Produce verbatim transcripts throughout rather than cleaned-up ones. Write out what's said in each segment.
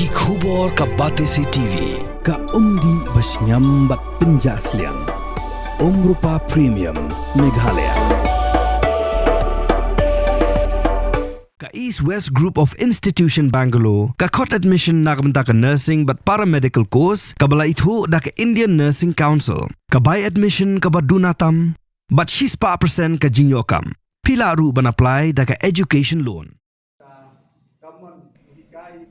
Ki khubor ka Batesi T V, ka umdih ba shngiam bad pynjah sliang. Umrupa Premium, Meghalaya. Ka East West Group of Institution Bangalore, ka khot admission na ka bynta ka nursing bad paramedical course, kaba la ithuh da ka Indian Nursing Council. Ka bai admission kaba duna tam, bad shispah percent ka jingïoh kam. Phi lah ruh ban apply da ka education loan.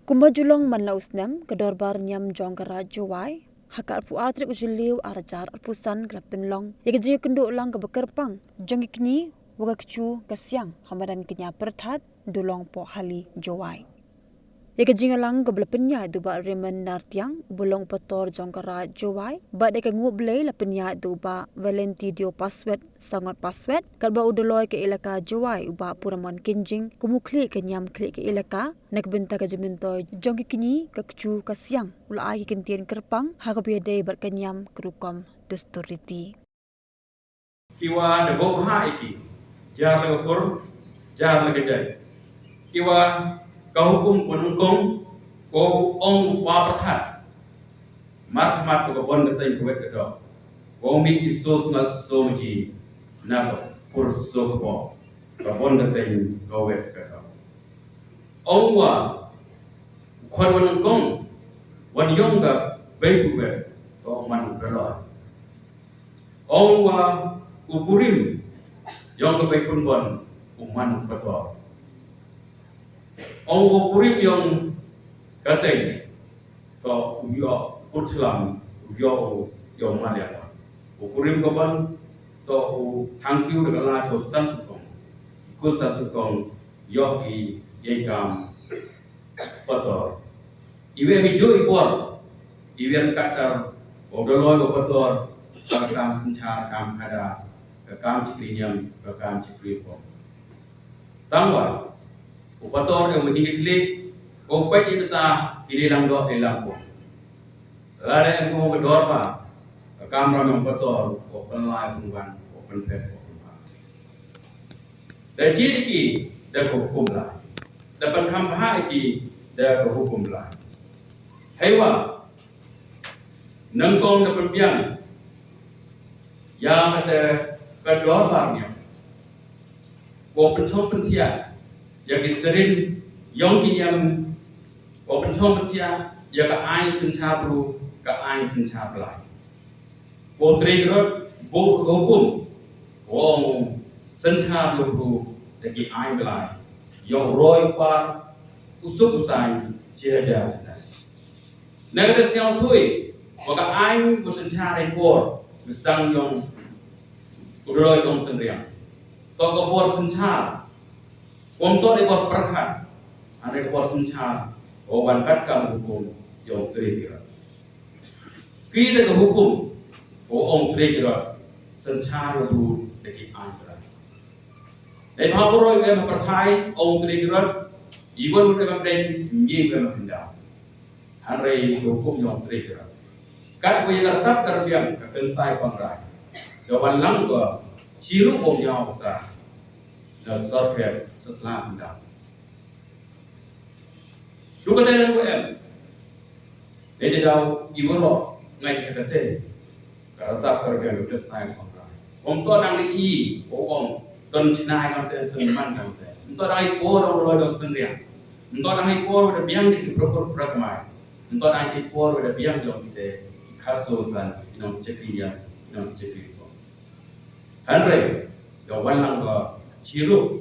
Kumba ju long man la u snem, ka dorbar niam jong ka Raij Jowai ha ka arphew ar tarik u Jylliew ar hajar arphew san ka la pynlong ïa ka jingïakynduh lang kaba kyrpang jong ki kñi wa ka kchu ka siang ha madan Kñia Pyrthat, Dulong Pohali, Jowai. Ïa ka jingïalang kaba la pynïaid da u Bah Raymond Nartiang, uba long u pastor jong ka Raij Jowai, bad ïa ka nguh blei la pynïaid da u Bah Valentino Paswet, Sangot Paswet, katba u Dolloi ka Elaka Jowai, u Bah Puramon Kynjing, kum u khlieh ka niam khlieh ka elaka na ka bynta ka jingmyntoi jong ki kñi, ka kchu ka siang, u la ai ki kyntien kyrpang ha kaba ïadei bad ka niam, ka rukom dustur riti. Ki wa da bok ha ïa ki, jar la ka kur, jar la ka jait. Ki wa ka hukum ko nyngkong, ko ong u Pa Pyrthat. Mat mat ko ka bon ka teng ka wet ka dok. Ko mih ki so smat so mji, na ka kur so ka bok. Ka bon ka teng ka wet ka dok. Ong wa, u khon wa nyngkong, wan ïong ka bei ku wet, ko man u Dolloi. Ong wa u kurim ïong ka bei pynbon u man u pator. Ong wa u kurim ïong ka tei to u ïoh u kut chlam u ïoh u ïoh man ïa ka. U kurim ka ban to u thang kiew da ka la cho san sukong. Kut san sukong ïoh i ïa kam pator. Iwen i ju i por, iwen katar, u Dolloi u pator, ka kam synchar, kam khada, ka kam chikri niam, ka kam chikri pop. Tangwa, u pator ka mujing klik, ko pait i beta, kini lang dok di lang pop. Lada em ko ka dorbar, ka kam ram u pator, ko pynlai pynwan, ko pynpet, ko pynwan. Da jied ki da ka hukum Blai. Da pynkham bha ki da ka hukum Blai. Heiwa nyngkong da pynbiang ïa kata ka dorbar niam. Ko pynshong pynthiah ïa ki syriem ïong ki niam. Ko pynshong pynthiah ïa ka aiñ synshar bru, ka aiñ synshar Blai. Ko trei ki rot, ko hukum, ko ong synshar lubru da ki aiñ Blai. Ïong roi u par, u suk u saiñ, chi hajar. Na ka siang thui, ko ka aiñ ko synshar i por, mistang ïong u Dolloi ïong synriang. To ka bor synshar, ko ym to i bor pyrkhat, ane ka bor synshar, ko wan kat kam hukum, ïong trei ki rot. Ki da ka hukum, ko ong trei ki rot, synshar lubru da ki aiñ Blai. Dei ba boro em ha pyrthai, ong trei ki rot, i wan em ha pyrthai, ngi em ha pyrthai. Hynrei ka hukum ïong trei ki rot. Kat ko ïa ka tap ka rbiang ka kynsai pangrai. Ka wan lang ko, chiru ong ïong sa. Na sorphet, sesla pyrthai. Duka dei nang em. Dei dei daw i waroh ngai ka kate. Ka rata ka rbiang ka sai ka rai. Ong to nang i o ong ton chnai kam te ton man kam te. Ong to nang i por ong loi dong sendriang. Ong to nang i por da biang di ki prokur prak mai. Ong to nang i por da biang dong te. Khaso san inong chekri ya inong chekri ko. Hynrei da wan lang ka chiru.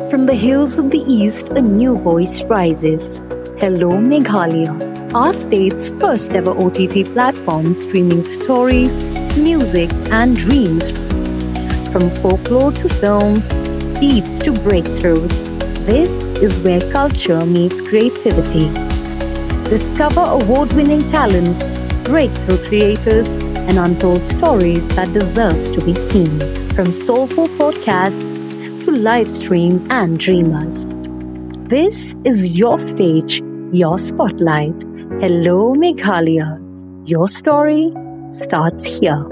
From the hills of the East, a new voice rises. Hello, Meghalaya, our state's first ever O T T platform streaming stories, music, and dreams. From folklore to films, beats to breakthroughs, this is where culture meets creativity. Discover award winning talents, breakthrough creators, and untold stories that deserves to be seen. From soulful podcasts to live streams and dreamers. This is your stage, your spotlight. Hello, Meghalaya. Your story starts here.